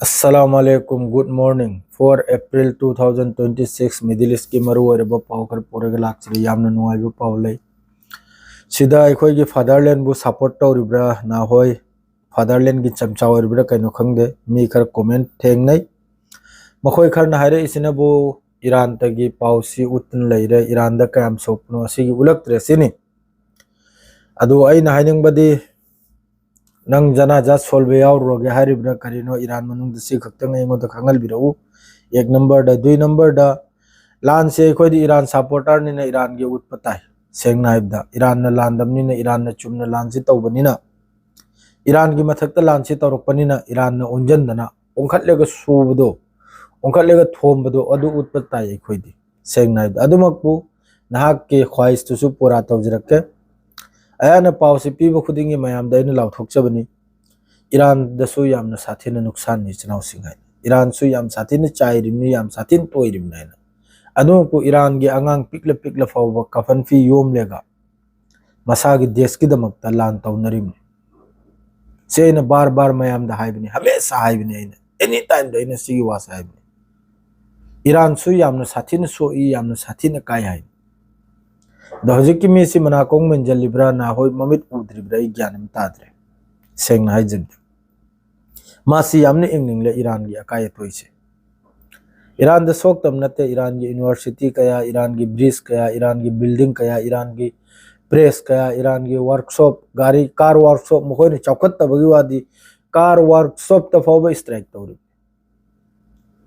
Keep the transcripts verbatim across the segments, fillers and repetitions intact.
Assalamu alaikum, good morning. Four April two thousand twenty six, Middle East ꯀꯤ ꯃꯔꯨ ꯑꯣꯏꯔꯕ ꯄꯥꯎ ꯈꯔ ꯄꯨꯔꯒ ꯂꯥꯛꯆꯔꯤ꯫ ꯌꯥꯝꯅ ꯅꯨꯡꯉꯥꯏꯕ ꯄꯥꯎ ꯂꯩ꯫ ꯁꯤꯗ ꯑꯩꯈꯣꯏꯒꯤ fatherland ꯕꯨ support ꯇꯧꯔꯤꯕ꯭ꯔꯥ ꯅꯍꯣꯏ? Fatherland ꯒꯤ ꯆꯝꯆꯥ ꯑꯣꯏꯔꯤꯕ꯭ꯔꯥ ꯀꯩꯅꯣ ꯈꯪꯗꯦ, ꯃꯤ ꯈꯔ comment ꯊꯦꯡꯅꯩ꯫ ꯃꯈꯣꯏ ꯈꯔꯅ ꯍꯥꯏꯔꯛꯏꯁꯤꯅꯕꯨ ꯏꯔꯥꯟꯗꯒꯤ ꯄꯥꯎꯁꯤ ꯎꯠꯇꯨꯅ ꯂꯩꯔꯦ, ꯏꯔꯥꯟꯗ ꯀꯌꯥꯝ ꯁꯣꯛꯄꯅꯣ ꯑꯁꯤꯒꯤ ꯎꯠꯂꯛꯇ꯭ꯔꯦ ꯁꯤꯅꯤ꯫ ꯑꯗꯨ ꯑꯩꯅ ꯍꯥꯏꯅꯤꯡꯕꯗꯤ, ꯅꯪ ꯖꯅꯥꯖꯥ ꯁꯣꯜꯕ ꯌꯥꯎꯔꯨꯔꯒꯦ ꯍꯥꯏꯔꯤꯕ꯭ꯔꯥ ꯀꯔꯤꯅꯣ? ꯏꯔꯥꯟ ꯃꯅꯨꯡꯗ ꯁꯤ ꯈꯛꯇꯪ ꯑꯩꯉꯣꯟꯗ ꯈꯪꯍꯟꯕꯤꯔꯛꯎ꯫ ꯑꯦꯛ ꯅꯝꯕꯔꯗ꯫ ꯗꯨꯏ ꯅꯝꯕꯔꯗ, ꯂꯥꯟꯁꯦ ꯑꯩꯈꯣꯏꯗꯤ ꯏꯔꯥꯟ supporter ꯅꯤꯅ ꯏꯔꯥꯟꯒꯤ ꯎꯠꯄ ꯇꯥꯏ꯫ ꯁꯦꯡꯅ ꯍꯥꯏꯕꯗ, ꯏꯔꯥꯟꯅ ꯂꯥꯟꯗꯕꯅꯤꯅ, ꯏꯔꯥꯟꯅ ꯆꯨꯝꯅ ꯂꯥꯟꯁꯤ ꯇꯧꯕꯅꯤꯅ, ꯏꯔꯥꯟꯒꯤ ꯃꯊꯛꯇ ꯂꯥꯟꯁꯤ ꯇꯧꯔꯛꯄꯅꯤꯅ, ꯏꯔꯥꯟꯅ ꯑꯣꯟꯁꯤꯟꯗꯅ ꯑꯣꯟꯈꯠꯂꯒ ꯁꯨꯕꯗꯣ, ꯑꯣꯟꯈꯠꯂꯒ ꯊꯣꯝꯕꯗꯣ, ꯑꯗꯨ ꯎꯠꯄ ꯇꯥꯏ ꯑꯩꯈꯣꯏꯗꯤ꯫ ꯁꯦꯡꯅ ꯍꯥꯏꯕꯗ, ꯑꯗꯨꯃꯛꯄꯨ ꯅꯍꯥꯛꯀꯤ ꯈ꯭ꯋꯥꯏꯁꯇꯨꯁꯨ ꯄꯨꯔꯥ ꯇꯧꯖꯔꯛꯀꯦ꯫ ꯑꯩꯍꯥꯛꯅ ꯄꯥꯎꯁꯤ ꯄꯤꯕ ꯈꯨꯗꯤꯡꯒꯤ ꯃꯌꯥꯝꯗ ꯑꯩꯅ ꯂꯥꯎꯊꯣꯛꯆꯕꯅꯤ, ꯏꯔꯥꯟꯗꯁꯨ ꯌꯥꯝꯅ ꯁꯥꯊꯤꯅ ꯅꯨꯡꯁꯥꯟꯅꯤ ꯏꯆꯤꯟ ꯏꯅꯥꯎꯁꯤꯡ ꯍꯥꯏꯅ, ꯏꯔꯥꯟꯁꯨ ꯌꯥꯝ ꯁꯥꯊꯤꯅ ꯆꯥꯏꯔꯤꯕꯅꯤ, ꯌꯥꯝ ꯁꯥꯊꯤꯅ ꯇꯣꯏꯔꯤꯕꯅꯤ ꯍꯥꯏꯅ꯫ ꯑꯗꯨꯃꯛꯄꯨ ꯏꯔꯥꯟꯒꯤ ꯑꯉꯥꯡ ꯄꯤꯛꯂ ꯄꯤꯛꯂ ꯐꯥꯎꯕ ꯀꯐꯟ ꯐꯤ ꯌꯣꯝꯂꯒ ꯃꯁꯥꯒꯤ ꯗꯦꯁꯀꯤꯗꯃꯛꯇ ꯂꯥꯟ ꯇꯧꯅꯔꯤꯕꯅꯤ꯫ ꯁꯤ ꯑꯩꯅ ꯕꯥꯔ ꯕꯥꯔ ꯃꯌꯥꯝꯗ ꯍꯥꯏꯕꯅꯤ, ꯍꯃꯦꯁꯥ ꯍꯥꯏꯕꯅꯤ, ꯑꯩꯅ ꯑꯦꯅꯤ ꯇꯥꯏꯝꯗ ꯑꯩꯅ ꯁꯤꯒꯤ ꯋꯥꯁꯦ ꯍꯥꯏꯕꯅꯤ꯫ ꯏꯔꯥꯟꯁꯨ ꯌꯥꯝꯅ ꯁꯥꯊꯤꯅ ꯁꯣꯛꯏ, ꯌꯥꯝꯅ ꯁꯥꯊꯤꯅ ꯀꯥꯏ ꯍꯥꯏ꯫ ꯑꯗꯣ ꯍꯧꯖꯤꯛꯀꯤ ꯃꯤꯁꯤ ꯃꯅꯥꯀꯣꯡ ꯃꯦꯟꯁꯤꯜꯂꯤꯕ꯭ꯔꯥ, ꯅꯍꯣꯏ ꯃꯃꯤꯠ ꯎꯗ꯭ꯔꯤꯕ꯭ꯔꯥ, ꯑꯩ ꯒ꯭ꯌꯥꯟ ꯑꯃ ꯇꯥꯗ꯭ꯔꯦ, ꯁꯦꯡꯅ ꯍꯥꯏꯖꯒꯦ꯫ ꯃꯥꯁꯤ ꯌꯥꯝꯅ ꯏꯪꯅꯤꯡꯂꯦ ꯏꯔꯥꯟꯒꯤ ꯑꯀꯥꯏ ꯑꯇꯣꯏꯁꯦ꯫ ꯏꯔꯥꯟꯗ ꯁꯣꯛꯇꯕ ꯅꯠꯇꯦ, ꯏꯔꯥꯟꯒꯤ university ꯀꯌꯥ, ꯏꯔꯥꯟꯒꯤ bridge ꯀꯌꯥ, ꯏꯔꯥꯟꯒꯤ building ꯀꯌꯥ, ꯏꯔꯥꯟꯒꯤ press ꯀꯌꯥ, ꯏꯔꯥꯟꯒꯤ workshop, ꯒꯥꯔꯤ, car workshop, ꯃꯈꯣꯏꯅ ꯆꯥꯎꯈꯠꯇꯕꯒꯤ ꯋꯥꯗꯤ, car workshopꯇ ꯐꯥꯎꯕ strike ꯇꯧꯔꯤ꯫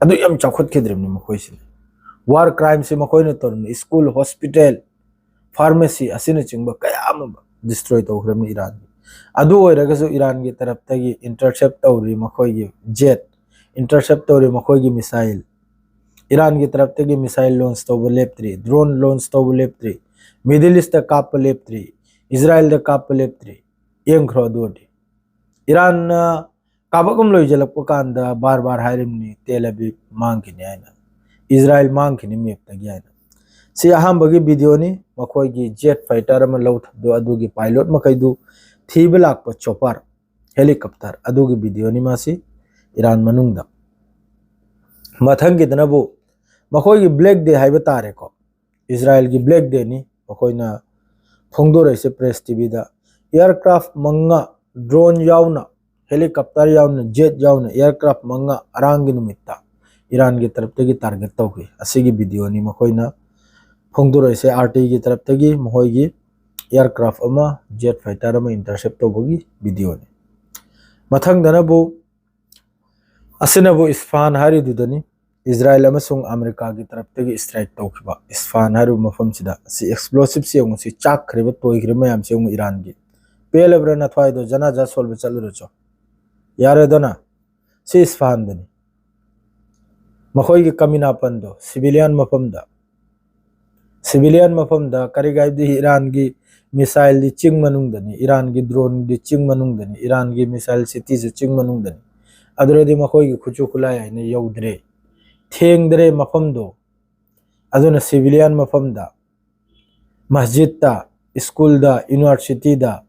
ꯑꯗꯨ ꯌꯥꯝ ꯆꯥꯎꯈꯠꯈꯤꯗ꯭ꯔꯤꯕꯅꯤ ꯃꯈꯣꯏꯁꯤꯅ꯫ War crimeꯁꯤ ꯃꯈꯣꯏꯅ ꯇꯧꯔꯤꯕꯅꯤ꯫ School, hospital, pharmacy ꯑꯁꯤꯅꯆꯤꯡꯕ ꯀꯌꯥ ꯑꯃ destroy ꯇꯧꯈ꯭ꯔꯕꯅꯤ ꯏꯔꯥꯟꯒꯤ꯫ ꯑꯗꯨ ꯑꯣꯏꯔꯒꯁꯨ ꯏꯔꯥꯟꯒꯤ ꯇꯔꯞꯇꯒꯤ intercept ꯇꯧꯔꯤ ꯃꯈꯣꯏꯒꯤ jet, intercept ꯇꯧꯔꯤ ꯃꯈꯣꯏꯒꯤ missile꯫ ꯏꯔꯥꯟꯒꯤ ꯇꯔꯞꯇꯒꯤ missile launch ꯇꯧꯕ ꯂꯦꯞꯇ꯭ꯔꯤ, drone launch ꯇꯧꯕ ꯂꯦꯞꯇ꯭ꯔꯤ, Middle Eastꯇ ꯀꯥꯞꯄ ꯂꯦꯞꯇ꯭ꯔꯤ, ꯏꯖꯔꯥꯏꯜꯗ ꯀꯥꯞꯄ ꯂꯦꯞꯇ꯭ꯔꯤ꯫ ꯌꯦꯡꯈ꯭ꯔꯣ꯫ ꯑꯗꯨ ꯑꯣꯏꯔꯗꯤ ꯏꯔꯥꯟꯅ ꯀꯥꯕꯛ ꯑꯃ ꯂꯣꯏꯁꯤꯜꯂꯛꯄ ꯀꯥꯟꯗ ꯕꯥꯔ ꯕꯥꯔ ꯍꯥꯏꯔꯤꯕꯅꯤ, ꯇꯦꯜ ꯑꯕꯤꯕ ꯃꯥꯡꯈꯤꯅꯤ ꯍꯥꯏꯅ, ꯏꯖꯔꯥꯏꯜ ꯃꯥꯡꯈꯤꯅꯤ ꯃꯦꯞꯇꯒꯤ ꯍꯥꯏꯅ꯫ ꯁꯤ ꯑꯍꯥꯟꯕꯒꯤ videoꯅꯤ꯫ ꯃꯈꯣꯏꯒꯤ jet fighter ꯑꯃ ꯂꯧꯊꯕꯗꯣ, ꯑꯗꯨꯒꯤ pilot ꯃꯈꯩꯗꯨ ꯊꯤꯕ ꯂꯥꯛꯄ chopper, helicopter ꯑꯗꯨꯒꯤ videoꯅꯤ ꯃꯥꯁꯤ꯫ ꯏꯔꯥꯟ ꯃꯅꯨꯡꯗ꯫ ꯃꯊꯪꯒꯤꯗꯅꯕꯨ ꯃꯈꯣꯏꯒꯤ Black Day ꯍꯥꯏꯕ ꯇꯥꯔꯦꯀꯣ, ꯏꯖꯔꯥꯏꯜꯒꯤ Black Dayꯅꯤ꯫ ꯃꯈꯣꯏꯅ ꯐꯣꯡꯗꯣꯔꯛꯏꯁꯦ ꯄ꯭ꯔꯦꯁ ꯇꯤꯚꯤꯗ꯫ Aircraft ꯃꯉꯥ, drone ꯌꯥꯎꯅ, helicopter ꯌꯥꯎꯅ, jet ꯌꯥꯎꯅ aircraft ꯃꯉꯥ ꯑꯔꯥꯡꯒꯤ ꯅꯨꯃꯤꯠꯇ ꯏꯔꯥꯟꯒꯤ ꯇꯔꯞꯇꯒꯤ target ꯇꯧꯈꯤ꯫ ꯑꯁꯤꯒꯤ videoꯅꯤ ꯃꯈꯣꯏꯅ ꯐꯣꯡꯗꯣꯔꯛꯏꯁꯦ꯫ RTꯒꯤ ꯇꯔꯞꯇꯒꯤ ꯃꯈꯣꯏꯒꯤ aircraft ꯑꯃ, jet fighter ꯑꯃ intercept ꯇꯧꯕꯒꯤ videoꯅꯤ꯫ ꯃꯊꯪꯗꯅꯕꯨ, ꯑꯁꯤꯅꯕꯨ ꯏꯁꯐꯥꯍꯥꯟ ꯍꯥꯏꯔꯤꯗꯨꯗꯅꯤ꯫ ꯏꯖꯔꯥꯏꯜ ꯑꯃꯁꯨꯡ ꯑꯃꯦꯔꯤꯀꯥꯒꯤ ꯇꯔꯞꯇꯒꯤ strike ꯇꯧꯈꯤꯕ ꯏꯁꯐꯥꯍꯥꯟ ꯍꯥꯏꯔꯤꯕ ꯃꯐꯝꯁꯤꯗ꯫ ꯑꯁꯤ explosiveꯁꯤ ꯌꯦꯡꯉꯨ, ꯁꯤ ꯆꯥꯛꯈ꯭ꯔꯤꯕ, ꯇꯣꯏꯈ꯭ꯔꯤꯕ ꯃꯌꯥꯝꯁꯤ ꯌꯦꯡꯉꯨ꯫ ꯏꯔꯥꯟꯒꯤ ꯄꯦꯜꯂꯕ꯭ꯔꯥ ꯅꯊ꯭ꯋꯥꯏꯗꯣ? ꯖꯅꯥꯖꯥ ꯁꯣꯜꯕ ꯆꯠꯂꯨꯔꯣ ꯆꯣ꯫ ꯌꯥꯔꯦꯗꯅ꯫ ꯁꯤ ꯏꯁꯐꯥꯍꯥꯟꯗꯅꯤ꯫ ꯃꯈꯣꯏꯒꯤ ꯀꯃꯤꯅꯥꯄꯟꯗꯣ civilian ꯃꯐꯝꯗ, civilian ꯃꯐꯝꯗ ꯀꯔꯤꯒꯤ ꯍꯥꯏꯕꯗꯤ ꯏꯔꯥꯟꯒꯤ missileꯗꯤ ꯆꯤꯡ ꯃꯅꯨꯡꯗꯅꯤ, ꯏꯔꯥꯟꯒꯤ droneꯗꯤ ꯆꯤꯡ ꯃꯅꯨꯡꯗꯅꯤ, ꯏꯔꯥꯟꯒꯤ missile cityꯁꯨ ꯆꯤꯡ ꯃꯅꯨꯡꯗꯅꯤ꯫ ꯑꯗꯨꯗꯗꯤ ꯃꯈꯣꯏꯒꯤ ꯈꯨꯠꯁꯨ ꯈꯨꯠꯂꯥꯏ ꯍꯥꯏꯅ ꯌꯧꯗ꯭ꯔꯦ, ꯊꯦꯡꯗ꯭ꯔꯦ ꯃꯐꯝꯗꯣ꯫ ꯑꯗꯨꯅ civilian ꯃꯐꯝꯗ, ꯃꯁꯖꯤꯠꯇ, ꯁ꯭ꯀꯨꯜꯗ, universityꯗ,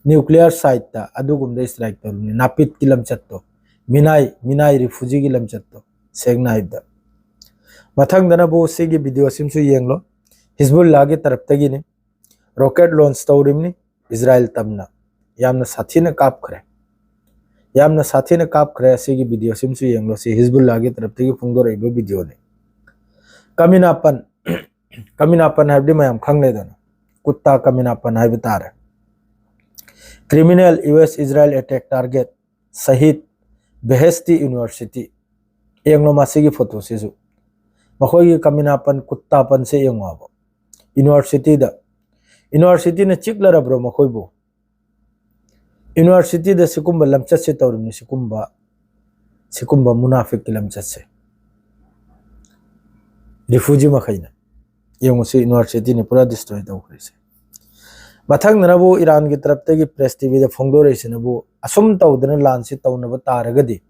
nuclear siteꯇ ꯑꯗꯨꯒꯨꯝꯕꯗ strike ꯇꯧꯔꯤꯕꯅꯤ꯫ ꯅꯥꯄꯤꯠꯀꯤ ꯂꯝꯆꯠꯇꯣ, ꯃꯤꯅꯥꯏ, ꯃꯤꯅꯥꯏ refugeeꯒꯤ ꯂꯝꯆꯠꯇꯣ, ꯁꯦꯡꯅ ꯍꯥꯏꯕꯗ꯫ ꯃꯊꯪꯗꯅꯕꯨ ꯁꯤꯒꯤ videoꯁꯤꯃꯁꯨ ꯌꯦꯡꯂꯣ꯫ ꯍꯤꯖꯕꯨꯜꯂꯥꯒꯤ ꯇꯔꯞꯇꯒꯤꯅꯤ꯫ Rocket launch ꯇꯧꯔꯤꯕꯅꯤ ꯏꯖꯔꯥꯏꯜ ꯇꯝꯅ꯫ ꯌꯥꯝꯅ ꯁꯥꯊꯤꯅ ꯀꯥꯞꯈ꯭ꯔꯦ꯫ ꯌꯥꯝꯅ ꯁꯥꯊꯤꯅ ꯀꯥꯞꯈ꯭ꯔꯦ꯫ ꯑꯁꯤꯒꯤ videoꯁꯤꯃꯁꯨ ꯌꯦꯡꯂꯣ꯫ ꯁꯤ ꯍꯤꯖꯕꯨꯜꯂꯥꯒꯤ ꯇꯔꯞꯇꯒꯤ ꯐꯣꯡꯗꯣꯔꯛꯏꯕ videoꯅꯤ꯫ ꯀꯃꯤꯅꯥꯄꯟ, ꯀꯃꯤꯅꯥꯄꯟ ꯍꯥꯏꯕꯗꯤ ꯃꯌꯥꯝ ꯈꯪꯂꯦꯗꯅ, ꯀꯨꯠꯇꯥ ꯀꯃꯤꯅꯥꯄꯟ ꯍꯥꯏꯕ ꯇꯥꯔꯦ꯫ Criminal US Israel attack target, ꯁꯍꯤꯗ ꯕꯦꯍꯦꯁꯇꯤ University꯫ ꯌꯦꯡꯂꯣ ꯃꯁꯤꯒꯤ photoꯁꯤꯁꯨ꯫ ꯃꯈꯣꯏꯒꯤ ꯀꯃꯤꯅꯥꯄꯟ, ꯀꯨꯠꯇꯥꯄꯟꯁꯦ ꯌꯦꯡꯉꯣꯕ꯫ Universityꯗ, universityꯅ ꯆꯤꯛꯂꯔꯕ꯭ꯔꯣ ꯃꯈꯣꯏꯕꯨ? Universityꯗ ꯁꯤꯒꯨꯝꯕ ꯂꯝꯆꯠꯁꯦ ꯇꯧꯔꯤꯕꯅꯤ, ꯁꯤꯒꯨꯝꯕ, ꯁꯤꯒꯨꯝꯕ ꯃꯨꯅꯥꯐꯤꯛꯀꯤ ꯂꯝꯆꯠꯁꯦ꯫ Refugee ꯃꯈꯩꯅ꯫ ꯌꯦꯡꯉꯨꯁꯤ, universityꯅꯤ ꯄꯨꯔꯥ destroy ꯇꯧꯈ꯭ꯔꯤꯁꯦ꯫ ꯃꯊꯪꯗꯅꯕꯨ ꯏꯔꯥꯟꯒꯤ ꯇꯔꯞꯇꯒꯤ ꯄ꯭ꯔꯦꯁ ꯇꯤꯚꯤꯗ ꯐꯣꯡꯗꯣꯔꯛꯏꯁꯤꯅꯕꯨ, ꯑꯁꯨꯝ ꯇꯧꯗꯅ ꯂꯥꯟꯁꯤ ꯇꯧꯅꯕ ꯇꯥꯔꯒꯗꯤ,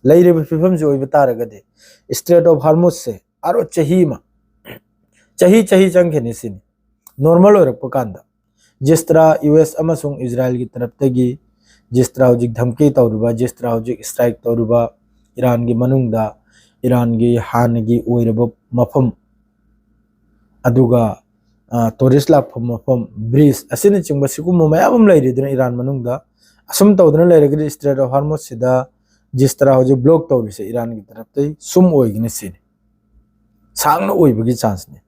ꯂꯩꯔꯤꯕ ꯐꯤꯕꯝꯁꯤ ꯑꯣꯏꯕ ꯇꯥꯔꯒꯗꯤ, Strait of Hormuzꯁꯦ ꯑꯔꯣ ꯆꯍꯤ ꯑꯃ, ꯆꯍꯤ, ꯆꯍꯤ ꯆꯪꯈꯤꯅꯤ ꯁꯤꯅꯤ꯫ Normal ꯑꯣꯏꯔꯛꯄ ꯀꯥꯟꯗ ꯖꯤꯁꯇ꯭ꯔꯥ, US ꯑꯃꯁꯨꯡ ꯏꯖꯔꯥꯏꯜꯒꯤ ꯇꯔꯞꯇꯒꯤ ꯖꯤꯁꯇ꯭ꯔꯥ ꯍꯧꯖꯤꯛ ꯙꯝꯀꯤ ꯇꯧꯔꯤꯕ, ꯖꯤꯁꯇ꯭ꯔꯥ ꯍꯧꯖꯤꯛ ꯏꯁꯇ꯭ꯔꯥꯏꯛ ꯇꯧꯔꯤꯕ, ꯏꯔꯥꯟꯒꯤ ꯃꯅꯨꯡꯗ ꯏꯔꯥꯟꯒꯤ ꯍꯥꯟꯅꯒꯤ ꯑꯣꯏꯔꯕ ꯃꯐꯝ, ꯑꯗꯨꯒ ꯇꯨꯔꯤꯁ ꯂꯥꯛꯐꯝ ꯃꯐꯝ, ꯕ꯭ꯔꯤꯖ ꯑꯁꯤꯅꯆꯤꯡꯕ ꯁꯤꯒꯨꯝꯕ ꯃꯌꯥꯝ ꯑꯃ ꯂꯩꯔꯤꯗꯅ ꯏꯔꯥꯟ ꯃꯅꯨꯡꯗ꯫ ꯑꯁꯨꯝ ꯇꯧꯗꯅ ꯂꯩꯔꯒꯗꯤ ꯏꯁꯇ꯭ꯔꯦꯠ ꯑꯣꯐ ꯍꯥꯔꯃꯨꯁꯁꯤꯗ ꯖꯤꯁꯇ꯭ꯔꯥ ꯍꯧꯖꯤꯛ ꯕ꯭ꯂꯣꯛ ꯇꯧꯔꯤꯁꯦ ꯏꯔꯥꯟꯒꯤ ꯇꯔꯞꯇꯩ ꯁꯨꯝ ꯑꯣꯏꯒꯅꯤ ꯁꯤꯅꯤ꯫ ꯁꯥꯡꯅ ꯑꯣꯏꯕꯒꯤ ꯆꯥꯟꯁꯅꯤ꯫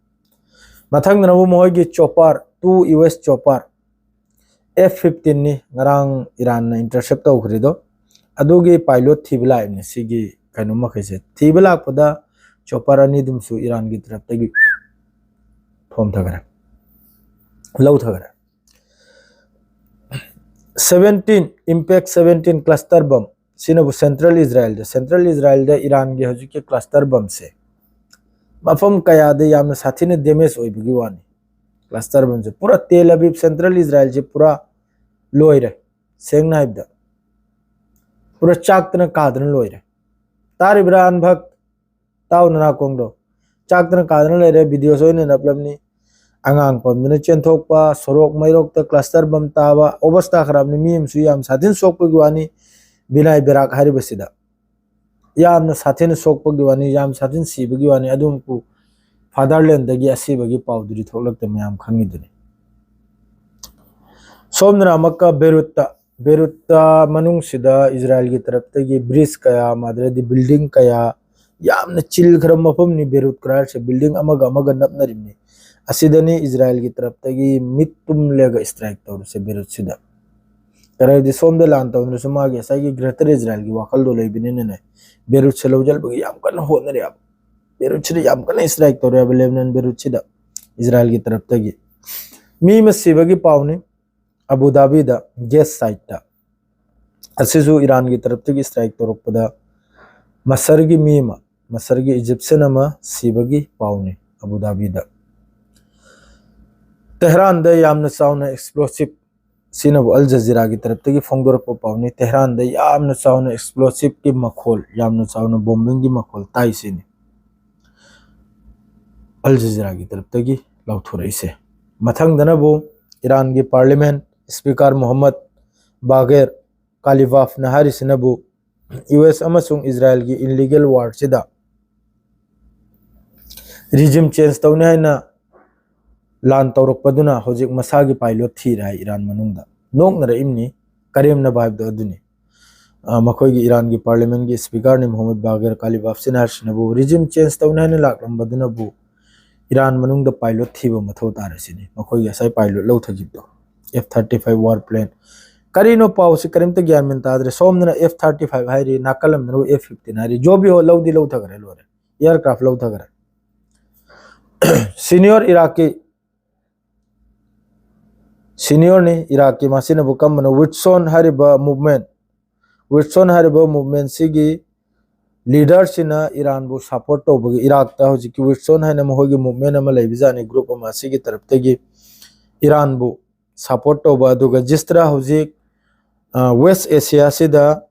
ꯃꯊꯪꯗꯅ ꯑꯃꯨꯛ ꯃꯈꯣꯏꯒꯤ chopper, two U S chopper F ꯐꯤꯐꯇꯤꯟꯅꯤ ꯉꯔꯥꯡ ꯏꯔꯥꯟꯅ ꯏꯟꯇꯔꯁꯦꯞ ꯇꯧꯈ꯭ꯔꯤꯗꯣ꯫ ꯑꯗꯨꯒꯤ ꯄꯥꯏꯂꯣꯠ ꯊꯤꯕ ꯂꯥꯛꯏꯕꯅꯤ ꯁꯤꯒꯤ ꯀꯩꯅꯣ ꯃꯈꯩꯁꯦ꯫ ꯊꯤꯕ ꯂꯥꯛꯄꯗ ꯆꯣꯄꯔ ꯑꯅꯤꯗꯨꯝꯁꯨ ꯏꯔꯥꯟꯒꯤ ꯇꯔꯞꯇꯒꯤ ꯊꯣꯝꯊꯈ꯭ꯔꯦ, ꯂꯧꯊꯈ꯭ꯔꯦ꯫ Seventeen, impact seventeen cluster bomb, ꯁꯤꯅꯕꯨ ꯁꯦꯟꯇ꯭ꯔꯦꯜ ꯏꯖꯔꯥꯏꯜꯗ, ꯁꯦꯟꯇ꯭ꯔꯦꯜ ꯏꯖꯔꯥꯏꯜꯗ ꯏꯔꯥꯟꯒꯤ ꯍꯧꯖꯤꯛꯀꯤ ꯀ꯭ꯂꯁꯇꯔ ꯕꯝꯁꯦ ꯃꯐꯝ ꯀꯌꯥꯗ ꯌꯥꯝꯅ ꯁꯥꯊꯤꯅ ꯗꯦꯃꯦꯖ ꯑꯣꯏꯕꯒꯤ ꯋꯥꯅꯤ꯫ ꯀ꯭ꯂꯁꯇꯔ ꯕꯝꯁꯦ ꯄꯨꯔꯥ ꯇꯦꯜ ꯑꯕꯤꯕ, ꯁꯦꯟꯇ꯭ꯔꯦꯜ ꯏꯖꯔꯥꯏꯜꯁꯦ ꯄꯨꯔꯥ ꯂꯣꯏꯔꯦ꯫ ꯁꯦꯡꯅ ꯍꯥꯏꯕꯗ ꯄꯨꯔꯥ ꯆꯥꯛꯇꯅ ꯀꯥꯗꯅ ꯂꯣꯏꯔꯦ꯫ ꯇꯥꯔꯤꯕ꯭ꯔꯥ ꯑꯟꯚꯛ? ꯇꯥꯎ ꯅꯅꯥꯀꯣꯡꯗꯣ꯫ ꯆꯥꯛꯇꯅ ꯀꯥꯗꯅ ꯂꯩꯔꯦ꯫ ꯚꯤꯗꯤꯑꯣꯁꯨ ꯑꯩꯅ ꯅꯞꯂꯝꯅꯤ꯫ ꯑꯉꯥꯡ ꯄꯝꯗꯅ ꯆꯦꯟꯊꯣꯛꯄ, ꯁꯣꯔꯣꯛ ꯃꯩꯔꯣꯛꯇ ꯀ꯭ꯂꯁꯇꯔ ꯕꯝ ꯇꯥꯕ, ꯑꯣꯕꯁꯇꯥ ꯈꯔꯥꯞꯅꯤ꯫ ꯃꯤ ꯑꯃꯁꯨ ꯌꯥꯝ ꯁꯥꯊꯤꯅ ꯁꯣꯛꯄꯒꯤ ꯋꯥꯅꯤ꯫ ꯕꯤꯅꯥꯏ ꯕꯦꯔꯥꯛ ꯍꯥꯏꯔꯤꯕꯁꯤꯗ ꯌꯥꯝꯅ ꯁꯥꯊꯤꯅ ꯁꯣꯛꯄꯒꯤ ꯋꯥꯅꯤ, ꯌꯥꯝ ꯁꯥꯊꯤꯅ ꯁꯤꯕꯒꯤ ꯋꯥꯅꯤ꯫ ꯑꯗꯨꯕꯨ ꯐꯥꯗꯔꯂꯦꯟꯗꯒꯤ ꯑꯁꯤꯕꯒꯤ ꯄꯥꯎꯗꯨꯗꯤ ꯊꯣꯛꯂꯛꯇ ꯃꯌꯥꯝ ꯈꯪꯉꯤꯗꯨꯅꯤ꯫ ꯁꯣꯝꯗꯅ ꯑꯃꯨꯛꯀ ꯕꯦꯔꯨꯠꯇ, ꯕꯦꯔꯨꯠꯇ ꯃꯅꯨꯡꯁꯤꯗ ꯏꯖꯔꯥꯏꯜꯒꯤ ꯇꯔꯞꯇꯒꯤ ꯕ꯭ꯔꯤꯖ ꯀꯌꯥ, ꯃꯥꯗ꯭ꯔꯗꯤ ꯕꯤꯜꯗꯤꯡ ꯀꯌꯥ, ꯌꯥꯝꯅ ꯆꯤꯜꯈ꯭ꯔꯕ ꯃꯐꯝꯅꯤ ꯕꯦꯔꯨꯠ ꯀ꯭ꯔꯥꯏꯔꯁꯦ꯫ ꯕꯤꯜꯗꯤꯡ ꯑꯃꯒ ꯑꯃꯒ ꯅꯞꯅꯔꯤꯕꯅꯤ꯫ ꯑꯁꯤꯗꯅꯤ ꯏꯖꯔꯥꯏꯜꯒꯤ ꯇꯔꯞꯇꯒꯤ ꯃꯤꯠ ꯇꯨꯝꯂꯒ ꯏꯁꯇ꯭ꯔꯥꯏꯛ ꯇꯧꯔꯤꯁꯦ ꯕꯦꯔꯨꯠꯁꯤꯗ꯫ ꯀꯔꯤꯒꯤ ꯁꯣꯝꯗ ꯂꯥꯟ ꯇꯧꯗ꯭ꯔꯁꯨ ꯃꯥꯒꯤ ꯉꯁꯥꯏꯒꯤ ꯒ꯭ꯔꯦꯇꯔ ꯏꯖꯔꯥꯏꯜꯒꯤ ꯋꯥꯈꯜꯗꯣ ꯂꯩꯕꯅꯤꯅꯅꯦ, ꯕꯦꯔꯨꯠꯁꯦ ꯂꯧꯁꯤꯟꯕꯒꯤ ꯌꯥꯝ ꯀꯟꯅ ꯍꯣꯠꯅꯔꯦꯕ꯫ ꯕꯦꯔꯨꯠꯁꯤꯗ ꯌꯥꯝ ꯀꯟꯅ ꯏꯁꯇ꯭ꯔꯥꯏꯛ ꯇꯧꯔꯦꯕ ꯂꯦꯕꯅꯟ ꯕꯦꯔꯨꯠꯁꯤꯗ ꯏꯖꯔꯥꯏꯜꯒꯤ ꯇꯔꯞꯇꯒꯤ꯫ ꯃꯤ ꯑꯃ ꯁꯤꯕꯒꯤ ꯄꯥꯎꯅꯤ꯫ ꯑꯕꯨ ꯙꯥꯕꯤꯗ ꯒꯦꯁ ꯁꯥꯏꯠꯇ꯫ ꯑꯁꯤꯁꯨ ꯏꯔꯥꯟꯒꯤ ꯇꯔꯞꯇꯒꯤ ꯏꯁꯇ꯭ꯔꯥꯏꯛ ꯇꯧꯔꯛꯄꯗ ꯃꯁꯔꯒꯤ ꯃꯤ ꯑꯃ, ꯃꯁꯔꯒꯤ ꯏꯖꯤꯞꯁꯤꯌꯟ ꯑꯃ ꯁꯤꯕꯒꯤ ꯄꯥꯎꯅꯤ ꯑꯕꯨ ꯙꯥꯕꯤꯗ꯫ ꯇꯦꯍꯔꯥꯟꯗ ꯌꯥꯝꯅ ꯆꯥꯎꯅ ꯑꯦꯛꯁꯄ꯭ꯂꯣꯁꯤꯞ, ꯁꯤꯅꯕꯨ ꯑꯜ ꯖꯖꯤꯔꯥꯒꯤ ꯇꯔꯞꯇꯒꯤ ꯐꯣꯡꯗꯣꯔꯛꯄ ꯄꯥꯎꯅꯤ꯫ ꯇꯦꯍꯔꯥꯟꯗ ꯌꯥꯝꯅ ꯆꯥꯎꯅ ꯑꯦꯛꯁꯄ꯭ꯂꯣꯁꯤꯞꯀꯤ ꯃꯈꯣꯜ, ꯌꯥꯝꯅ ꯆꯥꯎꯅ ꯕꯣꯝꯕꯤꯡꯒꯤ ꯃꯈꯣꯜ ꯇꯥꯏ ꯁꯤꯅꯤ ꯑꯜ ꯖꯖꯤꯔꯥꯒꯤ ꯇꯔꯞꯇꯒꯤ ꯂꯥꯎꯊꯣꯔꯛꯏꯁꯦ꯫ ꯃꯊꯪꯗꯅꯕꯨ ꯏꯔꯥꯟꯒꯤ ꯄꯥꯔꯂꯤꯌꯥꯃꯦꯟ ꯁ꯭ꯄꯤꯀꯔ ꯃꯣꯍꯝꯃꯗ ꯕꯥꯒꯦꯔ ꯀꯥꯂꯤꯕꯥꯐꯅ ꯍꯥꯏꯔꯤꯁꯤꯅꯕꯨ, ꯌꯨ ꯑꯦꯁ ꯑꯃꯁꯨꯡ ꯏꯖꯔꯥꯏꯜꯒꯤ ꯏꯟꯂꯤꯒꯦꯜ ꯋꯥꯔꯁꯤꯗ ꯔꯤꯖꯤꯝ ꯆꯦꯟꯖ ꯇꯧꯅꯤ ꯍꯥꯏꯅ ꯂꯥꯟ ꯇꯧꯔꯛꯄꯗꯨꯅ ꯍꯧꯖꯤꯛ ꯃꯁꯥꯒꯤ ꯄꯥꯏꯂꯣꯠ ꯊꯤꯔꯦ ꯍꯥꯏ ꯏꯔꯥꯟ ꯃꯅꯨꯡꯗ꯫ ꯅꯣꯛꯅꯔꯛꯏꯕꯅꯤ, ꯀꯔꯦꯝꯅꯕ ꯍꯥꯏꯕꯗꯣ ꯑꯗꯨꯅꯤ꯫ ꯑ, ꯃꯈꯣꯏꯒꯤ ꯏꯔꯥꯟꯒꯤ ꯄꯥꯔꯂꯤꯌꯥꯃꯦꯟꯒꯤ ꯁ꯭ꯄꯤꯀꯔꯅꯤ ꯃꯣꯍꯝꯃꯗ ꯕꯥꯒꯔ ꯀꯥꯂꯤꯕꯥꯐꯁꯤꯅ ꯍꯥꯏꯔꯤꯁꯤꯅꯕꯨ, ꯔꯤꯖꯤꯝ ꯆꯦꯟꯖ ꯇꯧꯅꯤ ꯍꯥꯏꯅ ꯂꯥꯛꯂꯝꯕꯗꯨꯅꯕꯨ ꯏꯔꯥꯟ ꯃꯅꯨꯡꯗ ꯄꯥꯏꯂꯣꯠ ꯊꯤꯕ ꯃꯊꯧ ꯇꯥꯔꯦ ꯁꯤꯅꯤ꯫ ꯃꯈꯣꯏꯒꯤ ꯉꯁꯥꯏ ꯄꯥꯏꯂꯣꯠ ꯂꯧꯊꯈꯤꯕꯗꯣ, F thirty five warplane. ꯀꯔꯤꯅꯣ ꯄꯥꯎꯁꯤ ꯀꯔꯤꯝꯇ ꯒ꯭ꯌꯥꯟ ꯃꯦꯟ ꯇꯥꯗ꯭ꯔꯦ꯫ ꯁꯣꯝꯗꯅ ꯑꯦꯐ ꯊꯥꯔꯇꯤ ꯐꯥꯏꯚ ꯍꯥꯏꯔꯤ, ꯅꯥꯀꯜ ꯑꯃꯗꯅ ꯑꯦꯐ ꯐꯤꯐꯇꯤꯟ ꯍꯥꯏꯔꯤ꯫ ꯖꯣ ꯕꯤ ꯍꯣ ꯂꯧꯗꯤ ꯂꯧꯊꯈ꯭ꯔꯦ, ꯂꯣꯏꯔꯦ꯫ ꯑꯦꯌꯥꯔꯀ꯭ꯔꯥꯐ ꯂꯧꯊꯈ꯭ꯔꯦ꯫ ꯁꯤꯅꯤꯌꯣꯔ ꯏꯔꯥꯛꯀꯤ, ꯁꯤꯅꯤꯌꯣꯔꯅꯤ ꯏꯔꯥꯛꯀꯤ, ꯃꯁꯤꯅꯕꯨ ꯀꯝꯕꯅꯣ? ꯋꯤꯠꯁꯣꯟ ꯍꯥꯏꯔꯤꯕ ꯃꯨꯚꯃꯦꯟ, ꯋꯤꯠꯁꯣꯟ ꯍꯥꯏꯔꯤꯕ ꯃꯨꯚꯃꯦꯟꯁꯤꯒꯤ ꯂꯤꯗꯔꯁꯤꯅ ꯏꯔꯥꯟꯕꯨ ꯁꯄꯣꯔꯠ ꯇꯧꯕꯒꯤ, ꯏꯔꯥꯛꯇ ꯍꯧꯖꯤꯛꯀꯤ ꯋꯤꯠꯁꯣꯟ ꯍꯥꯏꯅ ꯃꯈꯣꯏꯒꯤ ꯃꯨꯚꯃꯦꯟ ꯑꯃ ꯂꯩꯕꯖꯥꯠꯅꯤ, ꯒ꯭ꯔꯨꯞ ꯑꯃ, ꯑꯁꯤꯒꯤ ꯇꯔꯞꯇꯒꯤ ꯏꯔꯥꯟꯕꯨ ꯁꯄꯣꯔꯠ ꯇꯧꯕ꯫ ꯑꯗꯨꯒ ꯖꯤꯁꯇ꯭ꯔꯥ ꯍꯧꯖꯤꯛ, ꯑ, ꯋꯦꯁ ꯑꯦꯁꯤꯌꯥꯁꯤꯗ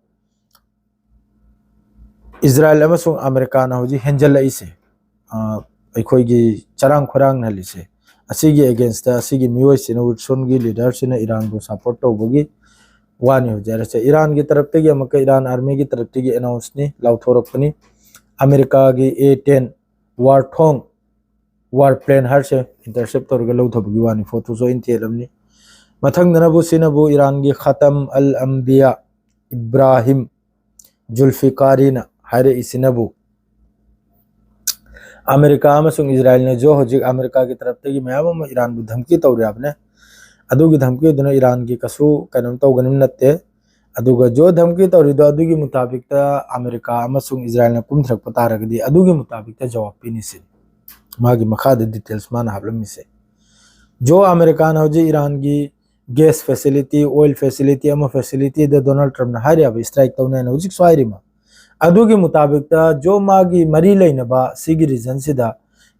ꯏꯖꯔꯥꯏꯜ ꯑꯃꯁꯨꯡ ꯑꯃꯦꯔꯤꯀꯥꯅ ꯍꯧꯖꯤꯛ ꯍꯦꯟꯖꯜꯂꯛꯏꯁꯦ, ꯑ, ꯑꯩꯈꯣꯏꯒꯤ ꯆꯔꯥꯡ ꯈꯣꯏꯔꯥꯡꯅꯍꯜꯂꯤꯁꯦ, ꯑꯁꯤꯒꯤ ꯑꯦꯒꯦꯟꯁꯇ ꯑꯁꯤꯒꯤ ꯃꯤꯑꯣꯏꯁꯤꯅ, ꯋꯤꯠꯁꯣꯟꯒꯤ ꯂꯤꯗꯔꯁꯤꯅ ꯏꯔꯥꯟꯕꯨ ꯁꯄꯣꯔꯠ ꯇꯧꯕꯒꯤ ꯋꯥꯅꯤ ꯍꯧꯖꯤꯛ ꯍꯥꯏꯔꯤꯁꯦ꯫ ꯏꯔꯥꯟꯒꯤ ꯇꯔꯞꯇꯒꯤ ꯑꯃꯨꯛꯀ, ꯏꯔꯥꯟ ꯑꯥꯔꯃꯤꯒꯤ ꯇꯔꯞꯇꯒꯤ ꯑꯦꯅꯥꯎꯟꯁꯅꯤ, ꯂꯥꯎꯊꯣꯔꯛꯄꯅꯤ꯫ ꯑꯃꯦꯔꯤꯀꯥꯒꯤ ꯑꯦ ꯇꯦꯟ ꯋꯥꯔ ꯊꯣꯡ, ꯋꯥꯔ ꯄ꯭ꯂꯦꯟ ꯍꯥꯏꯔꯤꯁꯦ ꯏꯟꯇꯔꯁꯦꯞ ꯇꯧꯔꯒ ꯂꯧꯊꯕꯒꯤ ꯋꯥꯅꯤ, ꯐꯣꯇꯣꯁꯨ ꯑꯩꯅ ꯊꯦꯠꯂꯕꯅꯤ꯫ ꯃꯊꯪꯗꯅꯕꯨ ꯁꯤꯅꯕꯨ ꯏꯔꯥꯟꯒꯤ ꯈꯥꯇꯝ ꯑꯜ ꯑꯝꯕꯤꯌꯥ ꯏꯕ꯭ꯔꯥꯍꯤꯝ ꯖꯨꯜꯐꯤꯀꯥꯔꯤꯅ ꯍꯥꯏꯔꯛꯏꯁꯤꯅꯕꯨ, ꯑꯃꯦꯔꯤꯀꯥ ꯑꯃꯁꯨꯡ ꯏꯖꯔꯥꯏꯜꯅꯁꯨ ꯍꯧꯖꯤꯛ ꯑꯃꯦꯔꯤꯀꯥꯒꯤ ꯇꯔꯞꯇꯒꯤ ꯃꯌꯥꯝ ꯑꯃ ꯏꯔꯥꯟꯕꯨ ꯙꯝꯀꯤ ꯇꯧꯔꯤꯕꯅꯦ꯫ ꯑꯗꯨꯒꯤ ꯙꯝꯀꯤꯗꯨꯅ ꯏꯔꯥꯟꯒꯤ ꯀꯩꯁꯨ ꯀꯩꯅꯣꯝ ꯇꯧꯒꯅꯤ ꯅꯠꯇꯦ꯫ ꯑꯗꯨꯒ ꯖꯣ ꯙꯝꯀꯤ ꯇꯧꯔꯤꯗꯣ ꯑꯗꯨꯒꯤ ꯃꯨꯇꯥꯕꯤꯛꯇ ꯑꯃꯦꯔꯤꯀꯥ ꯑꯃꯁꯨꯡ ꯏꯖꯔꯥꯏꯜꯅ ꯀꯨꯝꯊꯔꯛꯄ ꯇꯥꯔꯒꯗꯤ ꯑꯗꯨꯒꯤ ꯃꯨꯇꯥꯕꯤꯛꯇ ꯖꯋꯥꯕ ꯄꯤꯅꯤ ꯁꯤꯅꯤ꯫ ꯃꯥꯒꯤ ꯃꯈꯥꯗ ꯗꯤꯇꯦꯜꯁ ꯃꯥꯅ ꯍꯥꯞꯂꯝꯃꯤꯁꯦ꯫ ꯖꯣ ꯑꯃꯦꯔꯤꯀꯥꯅ ꯍꯧꯖꯤꯛ ꯏꯔꯥꯟꯒꯤ ꯒꯦꯁ ꯐꯦꯁꯤꯂꯤꯇꯤ, ꯑꯣꯏꯜ ꯐꯦꯁꯤꯂꯤꯇꯤ, ꯑꯃ ꯐꯦꯁꯤꯂꯤꯇꯤꯗ ꯗꯣꯅꯥꯜꯗ ꯇ꯭ꯔꯝꯞꯅ ꯍꯥꯏꯔꯤꯕ ꯏꯁꯇ꯭ꯔꯥꯏꯛ ꯇꯧꯅꯤ ꯍꯥꯏꯅ ꯍꯧꯖꯤꯛꯁꯨ ꯍꯥꯏꯔꯤꯃ꯫ ꯑꯗꯨꯒꯤ ꯃꯨꯇꯥꯕꯤꯛꯇ ꯖꯣ ꯃꯥꯒꯤ ꯃꯔꯤ ꯂꯩꯅꯕ ꯁꯤꯒꯤ ꯔꯤꯖꯟꯁꯤꯗ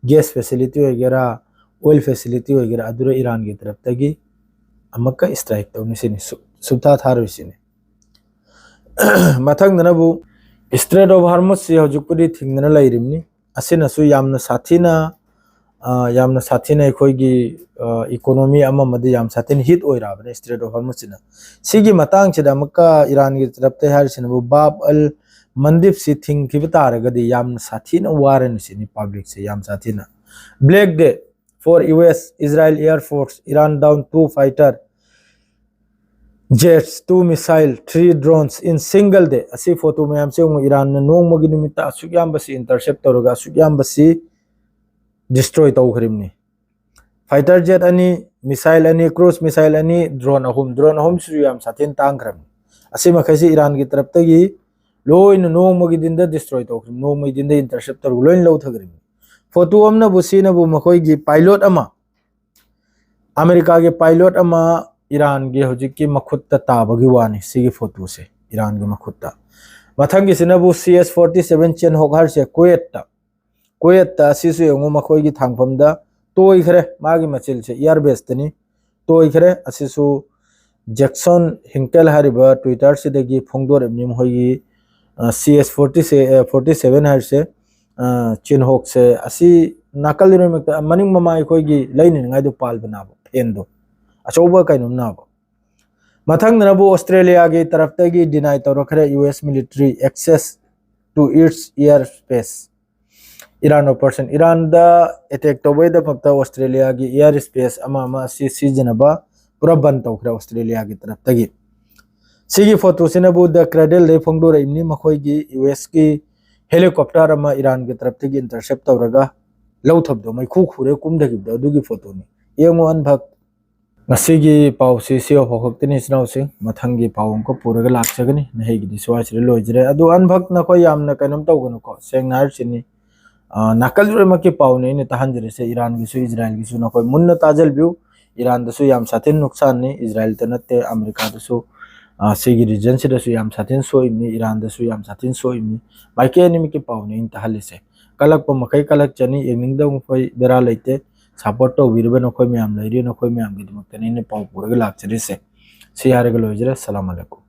ꯒꯦꯁ ꯐꯦꯁꯤꯂꯤꯇꯤ ꯑꯣꯏꯒꯦꯔꯥ, ꯑꯣꯏꯜ ꯐꯦꯁꯤꯂꯤꯇꯤ ꯑꯣꯏꯒꯦꯔꯥ, ꯑꯗꯨꯗ ꯏꯔꯥꯟꯒꯤ ꯇꯔꯞꯇꯒꯤ ꯑꯃꯨꯛꯀ ꯏꯁꯇ꯭ꯔꯥꯏꯛ ꯇꯧꯅꯤ ꯁꯤꯅꯤ, ꯁꯨ-, ꯁꯨꯞꯊꯥ ꯊꯥꯔꯣꯏ ꯁꯤꯅꯤ꯫ ꯃꯊꯪꯗꯅꯕꯨ ꯏꯁꯇ꯭ꯔꯦꯠ ꯑꯣꯐ ꯍꯥꯔꯃꯨꯁꯁꯤ ꯍꯧꯖꯤꯛꯄꯨꯗꯤ ꯊꯤꯡꯗꯅ ꯂꯩꯔꯤꯕꯅꯤ꯫ ꯑꯁꯤꯅꯁꯨ ꯌꯥꯝꯅ ꯁꯥꯊꯤꯅ, ꯑ, ꯌꯥꯝꯅ ꯁꯥꯊꯤꯅ ꯑꯩꯈꯣꯏꯒꯤ, ꯑ, economy ꯑꯃ ꯑꯃꯗ ꯌꯥꯝ ꯁꯥꯊꯤꯅ hit ꯑꯣꯏꯔꯛꯑꯕꯅꯦ Strait of Hormuz ꯁꯤꯅ꯫ ꯁꯤꯒꯤ ꯃꯇꯥꯡꯁꯤꯗ ꯑꯃꯨꯛꯀ ꯏꯔꯥꯟꯒꯤ ꯇꯔꯞꯇ ꯍꯥꯏꯔꯤꯁꯤꯅꯕꯨ ꯕꯥꯕ ꯑꯜ ꯃꯟꯗꯤꯞꯁꯤ ꯊꯤꯡꯈꯤꯕ ꯇꯥꯔꯒꯗꯤ ꯌꯥꯝꯅ ꯁꯥꯊꯤꯅ ꯋꯥꯔꯅꯤ ꯁꯤꯅꯤ, publicꯁꯦ ꯌꯥꯝ ꯁꯥꯊꯤꯅ꯫ Black day for U S Israel Air Force, Iran down two fighter jets, two missile, three drones in single day꯫ ꯑꯁꯤ photo ꯃꯌꯥꯝꯁꯦ ꯌꯦꯡꯉꯨ, ꯏꯔꯥꯟꯅ ꯅꯣꯡꯃꯒꯤ ꯅꯨꯃꯤꯠꯇ ꯑꯁꯨꯛ ꯌꯥꯝꯕꯁꯤ intercept ꯇꯧꯔꯒ ꯑꯁꯨꯛ ꯌꯥꯝꯕꯁꯤ destroy ꯇꯧꯈ꯭ꯔꯤꯕꯅꯤ꯫ Fighter jet ꯑꯅꯤ, missile ꯑꯅꯤ, cruise missile ꯑꯅꯤ, drone ꯑꯍꯨꯝ, drone ꯑꯍꯨꯝꯁꯤꯁꯨ ꯌꯥꯝ ꯁꯥꯊꯤꯅ ꯇꯥꯡꯈ꯭ꯔꯕꯅꯤ꯫ ꯑꯁꯤ ꯃꯈꯩꯁꯤ ꯏꯔꯥꯟꯒꯤ ꯇꯔꯞꯇꯒꯤ ꯂꯣꯏꯅ ꯅꯣꯡꯃꯒꯤ ꯗꯤꯟꯗ destroy ꯇꯧꯈ꯭ꯔꯤꯕꯅꯤ, ꯅꯣꯡꯃꯒꯤ ꯗꯤꯟꯗ intercept ꯇꯧꯔꯒ ꯂꯣꯏꯅ ꯂꯧꯊꯈ꯭ꯔꯤꯕꯅꯤ꯫ Photo ꯑꯃꯅꯕꯨ ꯁꯤꯅꯕꯨ ꯃꯈꯣꯏꯒꯤ pilot ꯑꯃ, ꯑꯃꯦꯔꯤꯀꯥꯒꯤ pilot ꯑꯃ ꯏꯔꯥꯟꯒꯤ ꯍꯧꯖꯤꯛꯀꯤ ꯃꯈꯨꯠꯇ ꯇꯥꯕꯒꯤ ꯋꯥꯅꯤ꯫ ꯁꯤꯒꯤ photoꯁꯦ ꯏꯔꯥꯟꯒꯤ ꯃꯈꯨꯠꯇ꯫ ꯃꯊꯪꯒꯤꯁꯤꯅꯕꯨ C S forty seven Chinook ꯍꯥꯏꯔꯤꯁꯦ ꯀꯨꯋꯦꯠꯇ, ꯀꯨꯋꯦꯠꯇ ꯑꯁꯤꯁꯨ ꯌꯦꯡꯉꯨ, ꯃꯈꯣꯏꯒꯤ ꯊꯥꯡꯐꯝꯗ ꯇꯣꯏꯈ꯭ꯔꯦ꯫ ꯃꯥꯒꯤ ꯃꯆꯤꯜꯁꯦ air baseꯇꯅꯤ, ꯇꯣꯏꯈ꯭ꯔꯦ꯫ ꯑꯁꯤꯁꯨ ꯖꯦꯛꯁꯟ ꯍꯤꯡꯀꯦꯜ ꯍꯥꯏꯔꯤꯕ Twitterꯁꯤꯗꯒꯤ ꯐꯣꯡꯗꯣꯔꯛꯏꯕꯅꯤ꯫ ꯃꯈꯣꯏꯒꯤ, ꯑ, C S forty, ꯑ, forty seven ꯍꯥꯏꯔꯤꯁꯦ, ꯑ, Chinookꯁꯦ ꯑꯁꯤ ꯅꯥꯀꯜ ꯂꯣꯏꯅꯃꯛꯇ ꯃꯅꯤꯡ ꯃꯃꯥꯡ ꯑꯩꯈꯣꯏꯒꯤ ꯂꯩꯅꯅꯤꯡꯉꯥꯏꯗꯣ ꯄꯥꯜꯕ ꯅꯥꯕ, fanꯗꯣ ꯑꯆꯧꯕ ꯀꯩꯅꯣꯝ ꯅꯥꯕ꯫ ꯃꯊꯪꯗꯅꯕꯨ ꯑꯣꯁꯇ꯭ꯔꯦꯂꯤꯌꯥꯒꯤ ꯇꯔꯞꯇꯒꯤ deny ꯇꯧꯔꯛꯈ꯭ꯔꯦ U S military access to its air space꯫ Iran operation, ꯏꯔꯥꯟꯗ attack ꯇꯧꯕꯒꯤꯗꯃꯛꯇ ꯑꯣꯁꯇ꯭ꯔꯦꯂꯤꯌꯥꯒꯤ air space ꯑꯃ ꯑꯃ ꯑꯁꯤ ꯁꯤꯖꯤꯟꯅꯕ ꯄꯨꯔꯥ ꯕꯟ ꯇꯧꯈ꯭ꯔꯦ ꯑꯣꯁꯇ꯭ꯔꯦꯂꯤꯌꯥꯒꯤ ꯇꯔꯞꯇꯒꯤ꯫ ꯁꯤꯒꯤ photoꯁꯤꯅꯕꯨ The Cradleꯗꯒꯤ ꯐꯣꯡꯗꯣꯔꯛꯏꯕꯅꯤ꯫ ꯃꯈꯣꯏꯒꯤ U Sꯀꯤ helicopter ꯑꯃ ꯏꯔꯥꯟꯒꯤ ꯇꯔꯞꯇꯒꯤ intercept ꯇꯧꯔꯒ ꯂꯧꯊꯕꯗꯣ, ꯃꯩꯈꯨ ꯈꯨꯔꯦ ꯀꯨꯝꯊꯈꯤꯕꯗꯣ, ꯑꯗꯨꯒꯤ photoꯅꯤ꯫ ꯌꯦꯡꯉꯨ ꯑꯟꯚꯛ꯫ ꯉꯁꯤꯒꯤ ꯄꯥꯎꯁꯤ ꯁꯤ ꯐꯥꯎ ꯈꯛꯇꯅꯤ, ꯏꯆꯤꯟ ꯏꯅꯥꯎꯁꯤꯡ꯫ ꯃꯊꯪꯒꯤ ꯄꯥꯎ ꯑꯃꯨꯛꯀ ꯄꯨꯔꯒ ꯂꯥꯛꯆꯒꯅꯤ꯫ ꯅꯍꯩꯒꯤꯗꯤ ꯁ꯭ꯋꯥꯏꯁꯤꯗ ꯂꯣꯏꯖꯔꯦ꯫ ꯑꯗꯨ ꯑꯟꯚꯛ ꯅꯈꯣꯏ ꯌꯥꯝꯅ ꯀꯩꯅꯣꯝ ꯇꯧꯒꯅꯨꯀꯣ, ꯁꯦꯡꯅ ꯍꯥꯏꯔꯤꯁꯤꯅꯤ꯫ ꯑ, ꯅꯥꯀꯜ ꯂꯣꯏꯅꯃꯛꯀꯤ ꯄꯥꯎꯅꯤ ꯑꯩꯅ ꯇꯥꯍꯟꯖꯔꯤꯁꯦ꯫ ꯏꯔꯥꯟꯒꯤꯁꯨ ꯏꯖꯔꯥꯏꯜꯒꯤꯁꯨ ꯅꯈꯣꯏ ꯃꯨꯟꯅ ꯇꯥꯖꯜꯕꯤꯌꯨ꯫ ꯏꯔꯥꯟꯗꯁꯨ ꯌꯥꯝ ꯁꯥꯊꯤꯅ ꯅꯨꯛꯁꯥꯟꯅꯤ, ꯏꯖꯔꯥꯏꯜꯗ ꯅꯠꯇꯦ, ꯑꯃꯦꯔꯤꯀꯥꯗꯁꯨ, ꯑ, ꯁꯤꯒꯤ regionꯁꯤꯗꯁꯨ ꯌꯥꯝ ꯁꯥꯊꯤꯅ ꯁꯣꯛꯏꯕꯅꯤ, ꯏꯔꯥꯟꯗꯁꯨ ꯌꯥꯝ ꯁꯥꯊꯤꯅ ꯁꯣꯛꯏꯕꯅꯤ꯫ ꯃꯥꯏꯀꯩ ꯑꯅꯤꯃꯛꯀꯤ ꯄꯥꯎꯅꯤ ꯑꯩꯅ ꯇꯥꯍꯜꯂꯤꯁꯦ꯫ ꯀꯜꯂꯛꯄ ꯃꯈꯩ ꯀꯜꯂꯛꯆꯅꯤ, ꯌꯦꯡꯅꯤꯡꯗꯕ ꯃꯈꯣꯏ ꯕꯦꯔꯥ ꯂꯩꯇꯦ꯫ Support ꯇꯧꯕꯤꯔꯤꯕ ꯅꯈꯣꯏ ꯃꯌꯥꯝ ꯂꯩꯔꯤ, ꯅꯈꯣꯏ ꯃꯌꯥꯝꯒꯤꯗꯃꯛꯇꯅꯤ ꯑꯩꯅ ꯄꯥꯎ ꯄꯨꯔꯒ ꯂꯥꯛꯆꯔꯤꯁꯦ꯫ ꯁꯤ ꯍꯥꯏꯔꯒ ꯂꯣꯏꯖꯔꯦ꯫ ꯁꯂꯥꯝ ꯑꯂꯩꯀꯨꯝ꯫